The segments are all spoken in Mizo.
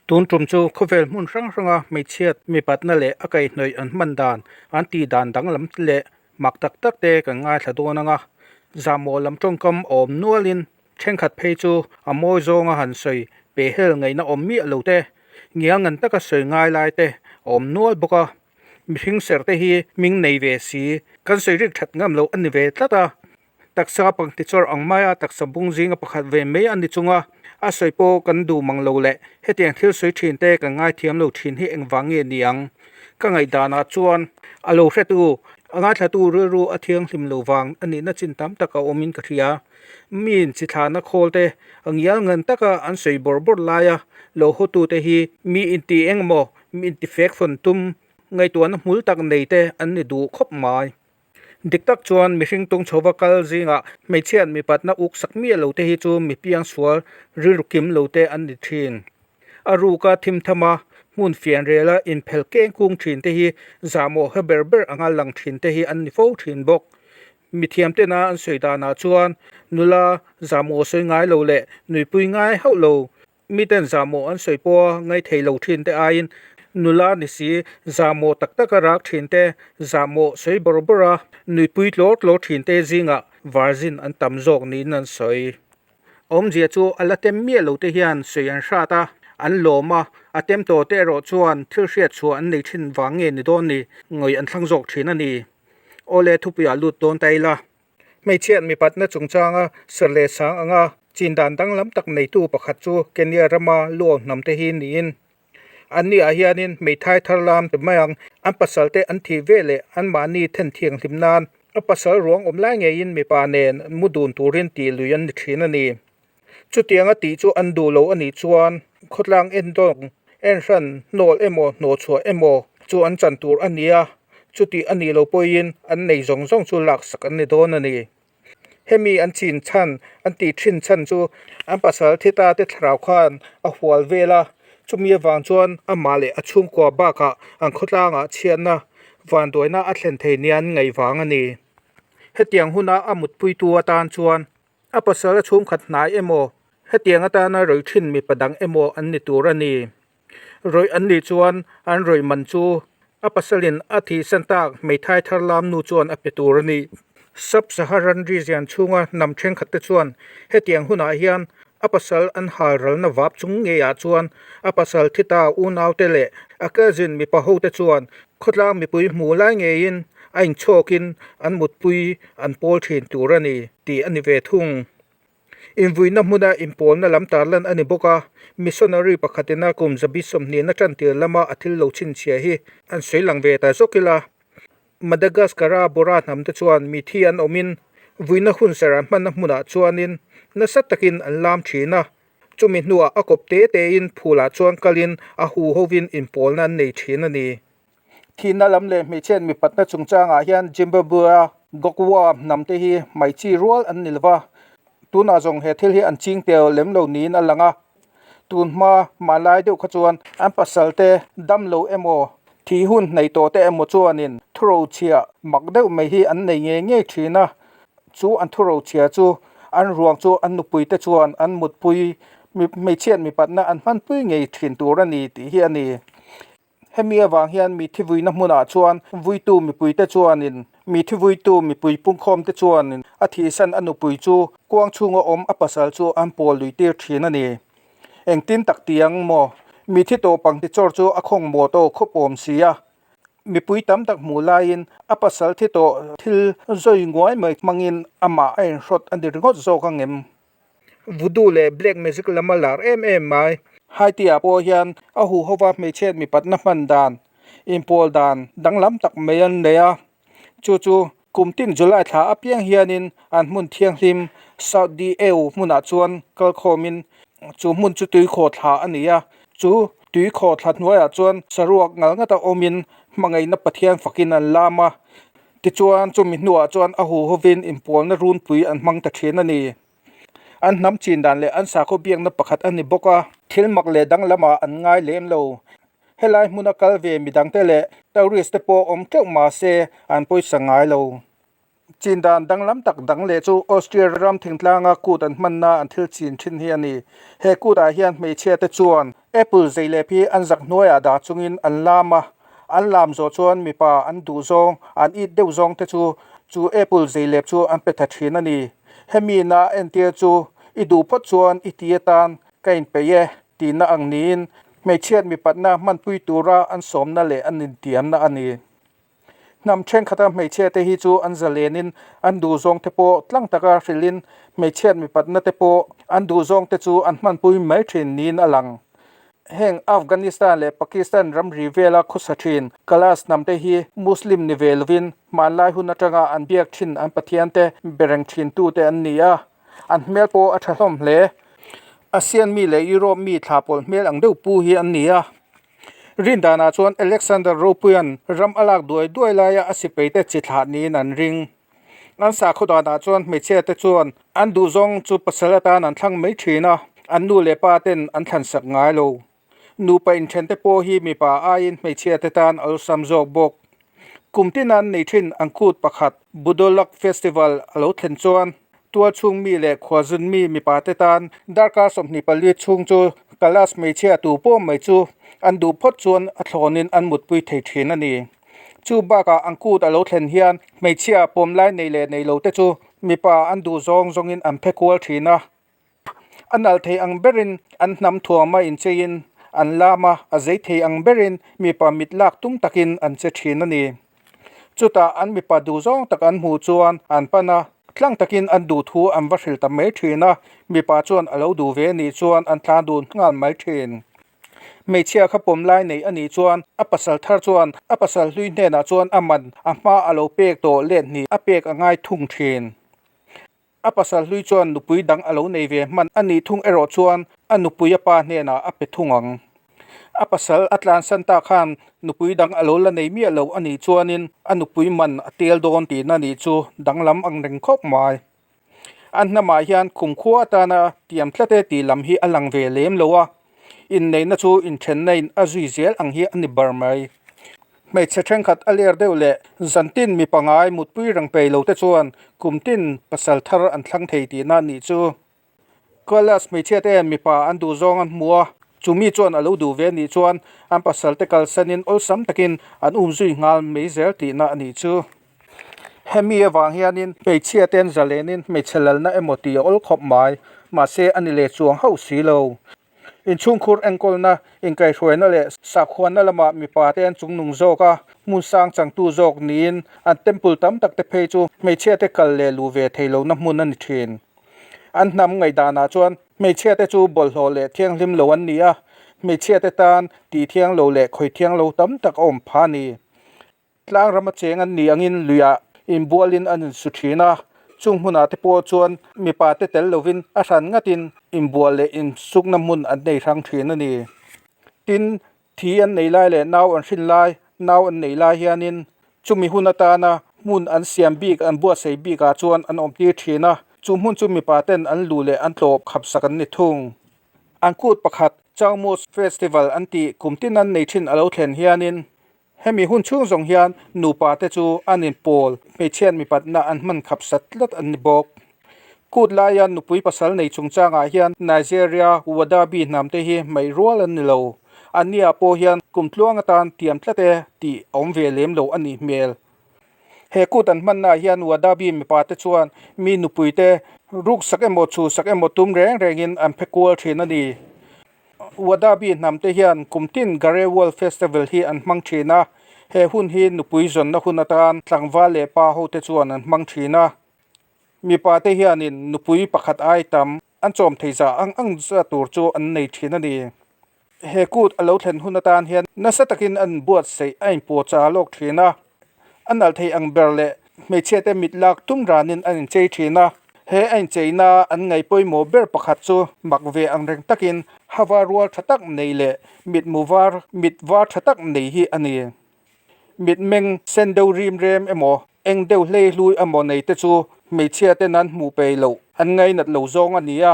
Tun tum chu khawvel hmun hrang hranga hmeichhiat mipatna leh a kaihhnawih an hman dan, an tih dan danglam leh mak tak tak te kan ngaithla dawn ang a. Zahmawh lam tawngkam awm nualin thenkhat phei chu a mawi zawnga han sawi pehhel ngaihna awm miah lo te, ngial ngan taka sawi ngai lai te a awm nual bawk a. Mihring serh te hi hming nei ve si, kan sawi rik that ngam loh a ni ve tlat a. Taksa pangti chawr ang maia taksa bung zinga pakhat ve mai a ni chunga a sawi pawh kan duh mang lo leh hetiang thil sawi thin te kan ngaithiam lo thin hi engvang nge ni ang? Ka ngaihdanah chuan a lo hretu, a ngaithlatu rilru a thianghlim lo vang a nihna chin tam tak a awmin ka hria. Miin chithlahna khawl te a ngial ngan taka an sawi bawrh bawrh laia lo hawtute hi mi inti engemaw, mi inti fek fawn tum ngaihtuahna hmul tak nei te an ni duh khawp mai. Dik tak chuan mihring tung chhova kal zingah hmeichhiat mipatna uk sak miah lo te hi chu mi piangsual rilru kim lo te an ni thin. A ruka thim thama hmun fian rela inphel keng kung thin te hi zahmawh he ber ber anga lang thin te hi an ni fo thin bawk. Mithiam tena an sawi danah chuan nula zahmawh sawi ngai lo leh nuipui ngai hauh lo Miten zahmawh an sawi pawha ngaithei lo thin te aiin nula ni si zahmawh tak taka rak thin te, zahmawh sawi bawrh bawrh a nuipui tlawr tlawr thin te zingah virgin an tam zawk niin an sawi. Awmzia chu a la tem miah lo te hian sawi an hrat a, an lawm a, a tem tawh te erawh chuan thil hriat chhuah an nei thin vang nge ni dawn ni, ngawih an thlang zawk thin a ni. Awle thupuiah lut dawn ta ila. Hmeichhiat mipatna chungchanga serh leh sang anga chin dan danglam tak neitu pakhat chu Kenya rama luau hnam te hi niin an niah hianin hmeithai thar lam ti mai ang. An pasal te an thih ve leh anmahni then thianghlim nan a pasal ruang awm lai ngeiin mipa nen mu dun turin tih lui an ni thin a ni. Chutianga tih chu an duh lo a nih chuan khawtlang endawng enhran hnawl emaw hnawhchhuah emaw chu an chan tur a ni a, chutih a nih lo pawhin an nei zawng zawng chu laksak an ni dawn a ni. Hemi an chin chhan an tih thin chhan chu an pasal thi ta te thlarau khan a hual vel a, chumi avang chuan amah leh a chhungkua bakah an khawtlangah chhiatna vanduaina a thlen thei nia an ngaih vang a ni. Hetiang huna a mutpuitu atan chuan A pasal a chhungkhat hnai emaw, hetiang atana rawih thin mipa dang emaw an ni tur a ni. Rawih an nih chuan an rawih man chu a pasalin a thihsan tak hmeithai thar lam nu chuan a pe tur a ni. Sub-Saharan region chhunga hnam thenkhat te chuan hetiang hunah hian a pasal an hal ralna vap chung ngeiah chuan a pasal thi ta unaute leh a cousin mipa hote chuan khawtlang mipui hmu lai ngeiin a inchhawkin an mutpui an pawl thin tur a ni tih a ni ve thung. Invuina hmuna inpawlna lam tarlan a ni bawk a, missionary pakhatina kum zabi sawmhnihna tantir lama a thil lo chhinchhiah hi an sawi lang ve ta zawk ila. Madagascar-a Bora hnamte chuan mithi an awmin vuina hun serh an hmanna hmunah chuanin nasa takin an lam thin a, chumi hnuah a kawp te tein phulah chuan kalin a huhovin inpawlna an nei thin a ni. Thihna lam leh hmeichhiat mipatna chungchangah hian Zimbabwe-a Gokwa hnam te hi hmaichi rual an ni lova, tunah zawng he thil hi an ching tel lem lo niin a lang a. Tun hma hmanlai deuh kha chuan an pasal te dam lo emaw, thih hun hnaih tawh te emaw chuanin thurochhiah mak deuh mai hi an nei ngei ngei thin a, chu an thurochhiah chu an ruang chu an nupui te chuan an mutpui hmeichhiat mipatna an hmanpui ngei thin tur a ni tih hi a ni. Hemi avang hian mi thivuina hmunah chuan vuitu mipuite chuanin mi thivuitu mipui pungkhawmte chuanin a thihsan a nupui chu kuang chhunga awm a pasal chu an pawl lui tir thin a ni. Engtin tak ti ang maw? Mi thi tawh pangti chawr chu a khawng maw tawh khawp awm si a. Mipui tam tak hmuh laiin a pasal thi tawh thil zawi nguai mai hmangin amah a inhrawt a ni ringawt zawk ang em? Voodoo leh black magic lam a lar em em mai. Haiti ah pawh hian a huhova hmeichhiat mipatna hman dan, inpawl dan danglam tak mai an nei a. Chu chu kum tin July thla apiang hianin an hmun thianghlim South Deu hmunah chuan kalkhawmin chu hmun chu tuikhaw thla a ni a. Chu tuikhaw thla hnuaiah chuan saruak ngal ngata awmin hmangaihna Pathian fakin an lam a. Tichuan, chumi hnuah chuan a huhovin inpawlna runpui an hmang ta thin a ni. An hnam chin dan leh an sakhaw biakna pakhat a ni bawk a. Thil mak leh danglamah an ngai lem lo. Helai hmuna kal ve midangte leh tourist te pawh awm teuh mah se an pawisa ngai lo. Chin dan danglam tak dang leh chu Austria ram thingtlanga kut an hmanna an thil chin thin hi a ni. He kutah hian hmeichhia te chuan Apple zei lep hi an zak hnuaiah dah chungin an lam a, an lam zawh chuan mipa an duh zawng, an it deuh zawng te chu chu apple zei lep chu an pe tha thin a ni. Hemi na entir chu i duh phawt chuan i ti atan ka inpeih e tihna ang niin hmeichhiat mipatna hmanpui tura an sawmna leh an intiamna a ni. Hnam thenkhat a hmeichhia te hi chu an zalenin an duhzawng te pawh tlang taka hrilhin hmeichhiat mipatna te pawh an duhzawng te chu an hmanpui mai thin niin a lang. Heng Afghanistan leh Pakistan ramri vela khawsa thin Kalash hnam te hi Muslim ni ve lovin hmanlai hun atanga an biak thin an pathian te be reng thin tu te an ni a, an hmel pawh a tha hlawm hle. Asian mi leh Europe mi thla pawlh hmel ang deuh pu hi an ni a. Rindanah chuan Alexander Ropuia'n ram a lak duai duai laia a sipaite chi thlah niin an ring. An sakhaw danah chuan hmeichhiate chuan an duhzawng chu pasal atan an thlang mai thin a, an nu leh pa ten an thlansak ngai lo. Nupa inthente pawh hi mipa aiin hmeichhiate tan a awlsam zawk bawk. Kum tina an nei thin an kut pakhat Budolak Festival a lo thlen chuan tualchhung mi leh khuazun mi mipate tan darkar 24 chhung chu Kalash hmeichhia tu pawh mai chu an duh phawt chuan a thlawnin an mutpui thei thin a ni. Chu bakah an kut a lo thlen hian hmeichhia pawmlai nei leh nei lo te chu mipa an duh zawng zawngin an phe kual thin a. A nalh thei ang berin an hnam thuama incheiin an lam a, a zei thei ang berin mipa mit lak tum takin an che thin a ni. Chutah an mipa duh zawng tak an hmuh chuan an pan a, tlang takin an duh thu an va hrilh ta mai thin a, mipa chuan a lo duh ve a nih chuan an tlan dun nghal mai thin. Hmeichhia kha pawm lai nei a nih chuan a pasal thar chuan a pasal hlui hnenah chuan a man a hma a lo pek tawh let hnih a pek a ngai thung thin. A pasal hlui chuan nupui dang a lo nei ve hman a nih thung erawh chuan a nupui a pa hnenah a pe thung ang. A pasal a tlansan ta khan nupui dang a lo la nei miah lo a nih chuanin a nupui man a tel dawn tihna nih chu danglam ang reng khawp mai. An hnamah hian khumkhua atana tiam tlat e tih lam hi a lang ve lem lo a, inneihna chu inthenna in a zui zel ang hi a ni ber mai. Hmeichhe thenkhat a ler deuh leh zantin mi pangai mutpui reng pei lo te chuan kum tin pasal thar an thlang thei tihna a nih chu. Kailash hmeichhia te mipa an duh zawng an hmu a, chu mi chuan a lo duh ve a nih chuan an pasal te kalsanin awlsam takin an um zui nghal mai zel tihna a nih chu. Hemi avang hianin hmeichhia te an zalenin hmeichhe lalna emaw tih a awl khawp mai, mahse a ni leh chuang hauh si lo. Inchhungkhur enkawlna, inkaihhruaina leh sakhuanna lamah mipa te an chungnung zawk a, hmun sang changtu zawk niin an temple tam tak te phei chu hmeichhia te kal leh luh ve thei lohna hmun a ni thin. An hnam ngaihdanah chuan hmeichhia te chu bawlhhlawh leh thianghlim lo an ni a, hmeichhia te tan tih thiang lo leh khawih thiang lo tam tak a awm pha a ni. Tlang rama cheng an nih angin luiah inbualin an insu thin a, chung hmunah te pawh chuan mipa te tel lovin a hran ngatin inbual leh insukna hmun an nei hrang thin a ni. Tin, thi an nei lai leh nau an hrin lai, nau an neih lai hianin chumi hun atana hmun an siam bik, an buatsaih bikah chuan an awmtir thin a, chu hmun chu mipa ten an luh leh an tlawp khapsak an ni thung. An kut pakhat Changmus Festival an tih kum tin an nei thin a lo thlen hianin Hemi hun chhung zawng hian nupa te chu an inpawl, hmeichhiat mipatna an hman khap sat tlat an ni bawk. Kut laia nupui pasal nei chungchangah hian Nigeria Wadabi hnam te hi hmaih rual an ni lo. Anniah pawh hian kum tluang atan tiam tlat e tih a awm ve lem lo a nih hmel. He kut an hmannaah hian Wadabi mipa te chuan mi nupui te ruksak emaw chhuhsak emaw tum reng rengin an phe kual thin a ni. Wadabi hnam te hian kum tin Garewal Festival hi an hmang thin a, he hun hi nupui zawnna hun atan tlangval leh pa ho te chuan an hmang thin a. Mipa te hianin nupui pakhat ai tam an chawm thei zah ang ang za tur chu an nei thin a ni. He kut a lo thlen hun atan hian nasa takin an buatsaih a inpuahchah lawk thin a. A nalh thei ang ber leh hmeichhia te mit lak tum ranin an inchei thin a, he a incheina an ngaih pawimawh ber pakhat chu mak ve ang reng takin hava rual tha tak nei leh mitmu var mit var tha tak nei hi a ni. Mitmeng sen deuh rim rem emaw eng deuh hlei hlui emaw nei te chu hmeichhia ten an hmuh peih loh an ngainat lo zawng a ni a,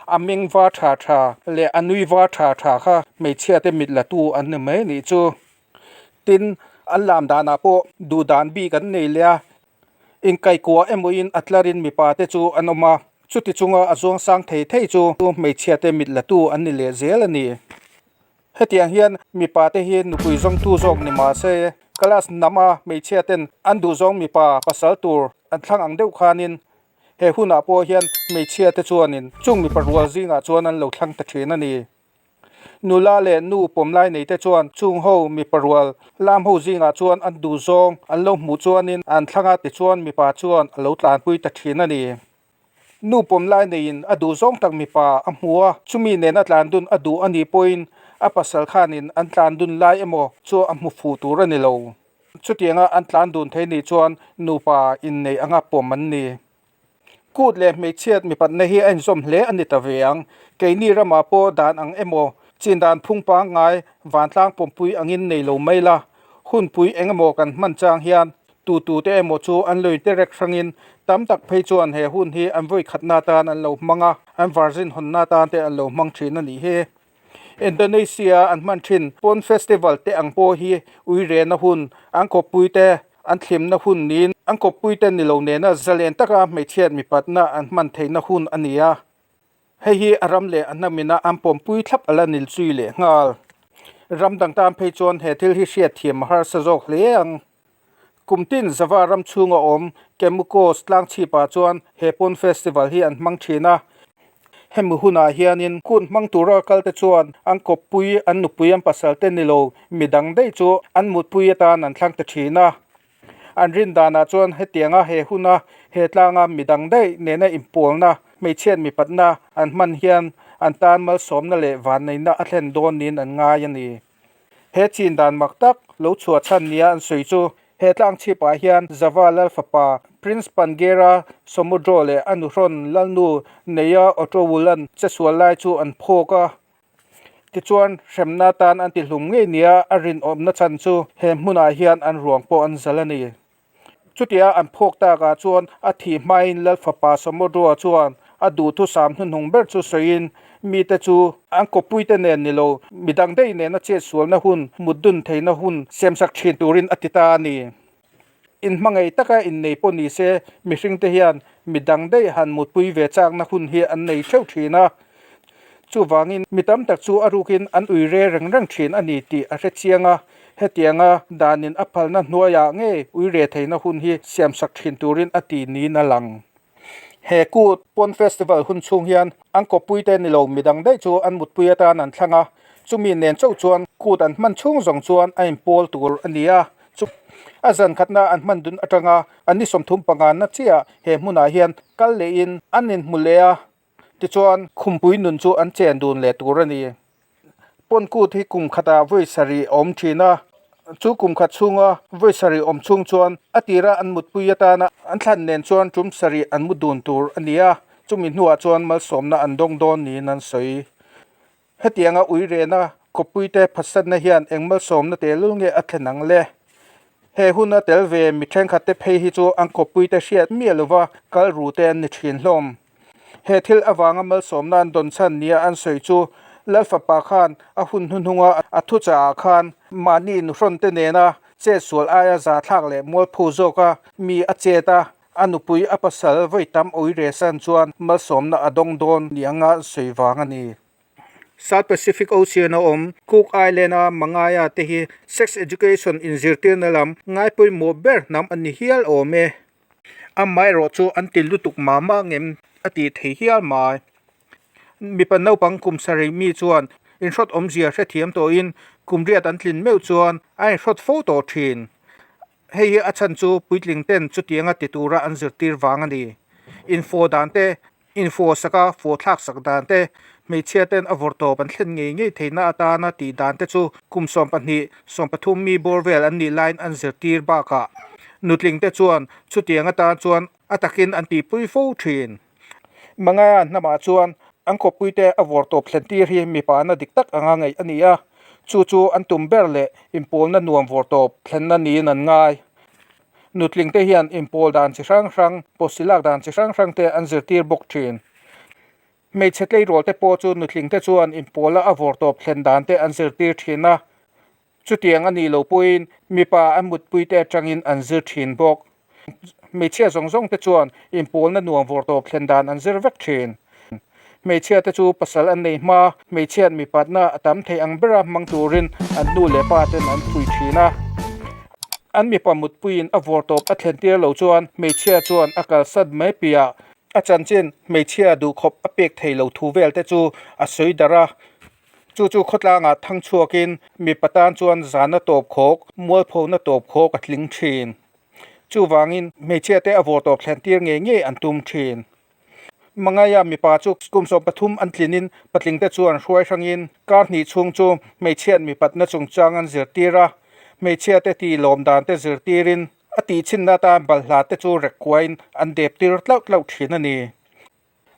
a meng var tha tha leh a nui var tha tha kha hmeichhia te mit la tu an ni mai nih chu. Tin, an lam danah pawh duh dan bik an nei leh a, inkaikuah emawin a tlarin mipa te chu an awm a, chuti chunga a zuang sang thei thei chu hmeichhia te mit latu an ni leh zel a ni. Hetiang hian mipa te hi nupui zawngtu zawk ni mah se, Kalash hnam a hmeichhia ten an duhzawng mipa pasal tur an thlang ang deuh khanin he hunah pawh hian hmeichhia te chuanin chung mipa rual zingah chuan an lo thlang ta thin a ni. Nula leh nu pawmlai nei te chuan chung ho mipa rual lam ho zingah chuan an duhzawng an lo hmuh chuanin an thlang a tichuan mipa chuan a lo tlanpui ta thin a ni. Nu pawm lai neiin a duh zawng tak mipa a hmu a, chumi nena tlan dun a duh a nih pawhin a pasal khanin an tlan dun lai emaw chu a hmu fuh tur a ni lo. Chutianga an tlan dun thei nih chuan nupa inneih anga pawm an ni. Kut leh hmeichhiat mipatna hi a inzawm hle a ni ta ve ang. Keini ramah pawh dan ang emaw chin dan phung pangngai vantlang pawmpui angin nei lo mai la, hunpui eng emaw kan hman chang hian Tutute emaw chu an lui terek hrangin tam tak phei chuan he hun hi an vawi khatna atan an lo hmang a, an virgin hawnna atan te an lo hmang thin a nih hi. Indonesia an hman thin Pon Festival te ang pawh hi uirena hun, an kawppui te an thlimna hun niin an kawppui te ni lo nena zalen taka hmeichhiat mipatna an hman theihna hun a ni a. Hei hi a ram leh a hnamina an pawmpui thlap a la nil zui leh nghal. Ram dang tan phei chuan he thil hi hriatthiam a harsa zawk hle ang. Kum tin Java ram chhunga awm Kemukaws tlangchhipah chuan he Pon Festival hi an hmang thin a. Hemi hunah hianin kut hmang tura kalte chuan an kawppui, an nupui, an pasal te ni lo midang daih chu an mutpui atan an thlang ta thin a. An rin danah chuan hetianga he huna he tlanga midang daih nena inpawlna, hmeichhiat mipatna an hman hian an tan malsawmna leh vanneihna a thlen dawn niin an ngai a ni. He chin dan mak tak lo chhuah chhan nia an sawi chu he tlang chhipah hian Java lal fapa Prince Pangera Samudro leh a nuhrawn lalnu Neia Otrowulan chesual lai chu an phawk a. Tichuan, hremna atan an tihlum ngei nia a rinawmna chhan chu he hmunah hian an ruang pawh an zal a ni. Chutia an phawk takah chuan a thih hmain Lal fapa Samudroa chuan a duhthusam hnuhnung ber chu sawiin mite chu an kawppuite nen ni lo, midang daih nena chetsualna hun, mut dun theihna hun siamsak thin turin a ti ta a ni. Inhmangaih taka innei pawh ni se mihringte hian midang daih han mutpui ve chakna hun hi an nei theuh thin a. Chuvangin mi tam tak chu a rukin an ui re reng reng thin a ni tih a hre chiang a, hetianga danin a phalna hnuaiah ngei ui re theihna hun hi siamsak thin turin a ti niin a lang. He kut Pon Festival hun chhung hian an kawppuite ni lo midang daih chu an mutpui atan an thlang a, chumi nen chauh chuan kut an hman chhung zawng chuan a inpawl tur a ni a, chu a zan khatna an hman dun atanga an ni 35 na chiah he hmunah hian kal lehin an inhmu leh a. Tichuan, khumpui nun chu an chen dun leh tur a ni. Pawn kut hi kum khatah vawi sarih a awm thin a, chu kum khat chhunga vawi sarih awm chhung chuan a tira an mutpui atana an thlan nen chuan tum sarih an mu dun tur a ni a, chumi hnuah chuan malsawmna an dawng dawn niin an sawi. Hetianga ui rehna khawpuite phatsanna hian eng malsawmna tehlul nge a thlen ang le? He huna tel ve mi thenkhatte phei hi chu an khawpuite hriat miah lova kal ru te an ni thin hlawm. He thil avanga malsawmna an dawn chhan nia an sawi chu Lal fapa khan a hun hnuhnunga a thuchahah khan mahni nuhrawnte nena chetsual aia zathlak leh mualpho zawka mi a chet a, A nupui a pasal vawi tam ui resan chuan malsawmna a dawng dawn ni anga sawi vang a ni. South Pacific Ocean a awm Cook Island a Mangaia te hi sex education inzirtirna lam ngai pawimawh ber hnam a ni hial awm e. Amaherawh chu an ti lutuk mah mah ngem a tih thei hial mai. Mipa naupang kum sarih mi chuan inhrawt awmzia hrethiam tawhin kum riat an tlin meuh chuan a inhrawt fo tawh thin. Hei hi a chhan chu puitling ten chutianga ti tura an zirtir vang a ni. Info dan te, info saka fawh thlak sak dan te, hmeichhia ten a vawrh tawp an thlen ngei ngei theihna atana tih dan te chu kum 12, 13 mi bawr vel an nih laiin an zirtir bakah nutling te chuan chutiang atan chuan a takin an tihpui fo thin. Mangaia hnamah chuan an kawppuite a vawr tawp thlen tir hi mipa na dik tak anga ngaih a ni a, chu chu an tum ber leh inpawlna nuam vawr tawp thlenna niin an ngai. Nutlingte hian inpawl dan chi hrang hrang, pawhsi lak dan chi hrang hrangte an zirtir bawk thin. Hmeichhe tleirawl te pawh chu nutlingte chuan inpawla a vawr tawp thlen dan te an zirtir thin a, Chutiang a nih loh pawhin mipa an mutpuite atangin an zir thin bawk. Hmeichhia zawng zawng te chuan inpawlna nuam vawrtawp thlen dan an zir vek thin. Hmeichhia te chu pasal an nei hma, hmeichhiat mipatna a tam thei ang bera hmang turin an nu leh pa ten an phui thin a. An mipa mutpuiin a vawr tawp a thlen tir lo chuan hmeichhia chuan a kalsan mai piah. A chanchin hmeichhia duhkhawp a pek thei lo thu vel te chu a sawi darh a. Chu chu khawtlangah thang chhuakin mipa tan chuan zana tawp khawk, mualphona tawp khawk a tling thin. Chuvangin hmeichhia te a vawr tawp thlen tir ngei ngei an tum thin. Mangaia mipa chu kum 13 an tlinin patling te chuan hruai hrangin kar hnih chhung chu hmeichhiat mipatna chungchang an zirtir a, hmeichhia te tih lawm dan te zirtirin a tihchhinna atan balhla te chu rek kuain an dep tir tlauh tlauh thin a ni.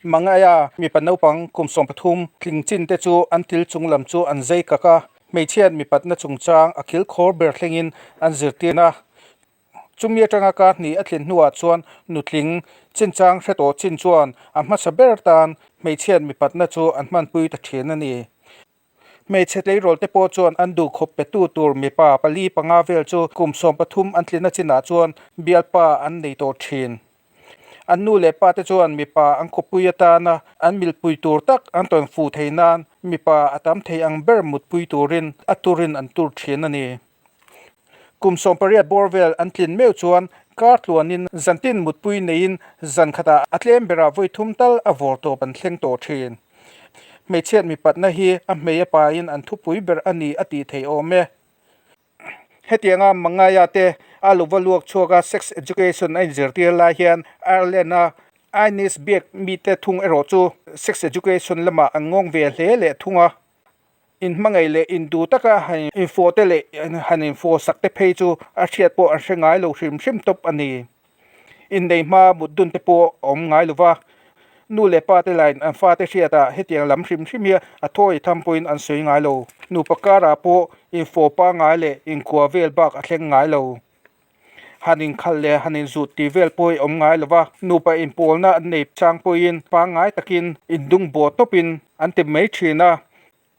Mangaia mipa naupang kum 13 tling chin te chu an til chung lam chu an zei kak a, hmeichhiat mipatna chungchang a kilkhawr ber thlengin an zirtir a. Chumi atanga kar hnih a tlin hnuah chuan nutling chinchang hre tawh chin chuan a hmasa ber tan hmeichhiat mipatna chu an hmanpui ta thin a ni. Hmeichhe tleirawl te pawh chuan an duhkhawp petu tur mipa pali panga vel chu kum 13 an tlina chinah chuan bialpa an nei tawh thin. An nu leh pa te chuan mipa an khawpui atana an milpui tur tak an tawn fuh thei nan mipa a tam thei ang ber mutpui turin a turin an tur thin a ni. Kum 18 bawr vel an tlin meuh chuan kar tluanin zantin mutpui neiin zan khatah a tlem berah vawi thum tal a vawr tawp an thleng tawh thin. Hmeichhiat mipatna hi a hmei a pain an thupui ber a ni a tih theih awm e. Hetianga Mangaia te a lova luak chhuaka sex education a inzirtir lai hian Ireland-a Irish biak mite thung erawh chu sex education lamah an ngawng ve hle leh thung a. Inhmangaih leh induh taka han infawh te leh han infawh sak te phei chu a hriat pawh an hre ngai lo hrim hrim tawp a ni. Innei hma mut dun te pawh a awm ngai lo va, nu leh pa te lain an fate hriatah hetiang lam hrim hrim hi a thawi tham pawhin an sawi ngai lo. Nupa karah pawh infawh pangngai leh inkua vel bak a thleng ngai lo. Han inkhalh leh han inzut tih vel pawh i awm ngai lo va, nupa inpawlna an nei chang pawhin pangngai takin indung bawh tawpin an ti mai thin a,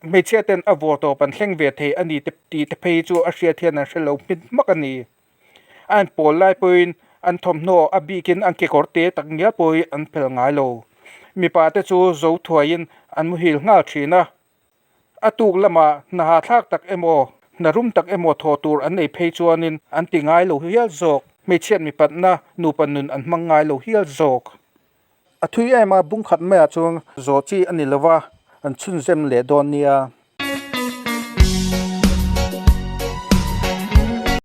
hmeichhia ten a vawr tawp an thleng ve thei a ni te tih te phei chu a hriat hian an hre lo hmit hmak a ni. A inpawl lai pawhin an thawmhnaw a bikin an kekawr te tak ngial pawhin an phel ngai lo. Mipa te chu zo thuaiin an muhil nghal thin a. A tuk lamah hna hahthlak tak emaw, hna rum tak emaw thawh tur an nei phei chuanin an ti ngai lo hial zawk. Hmeichhiat mipatna nupa nun an hmang ngai lo hial zawk. A thui em a, bung khat maiah chuan zawh chi a ni lo va, an chhunzem leh dawn nia.